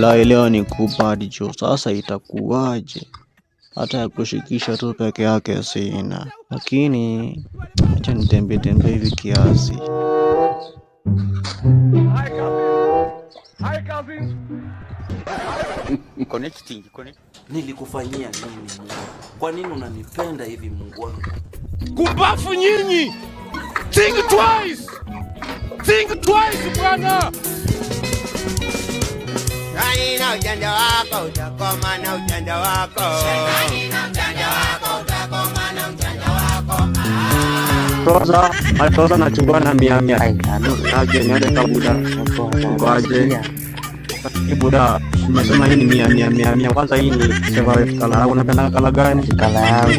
Walai leo ni kubad jo, sasa itakuwaje? Hata ya kushikisha tu peke yake sina, lakini acha nitembee tembee hivi kiasi. Hi, cousin. Hi, cousin. Connecting, connect. Nilikufanyia nini Mungu? Kwa nini unanipenda hivi, Mungu wangu? Kumbafu nyinyi. Think twice. Think twice, bwana. Nani na ujanja wako utakoma na ujanja wako. Nani na ujanja wako utakoma na ujanja wako. Toza atoza nachukua na mia mia. Aje niende kabuda. Uko aje? Buda, nimesema hii ni mia mia mia mia. Kwanza hii ni favorite color. Unapenda color gani? Color yangu.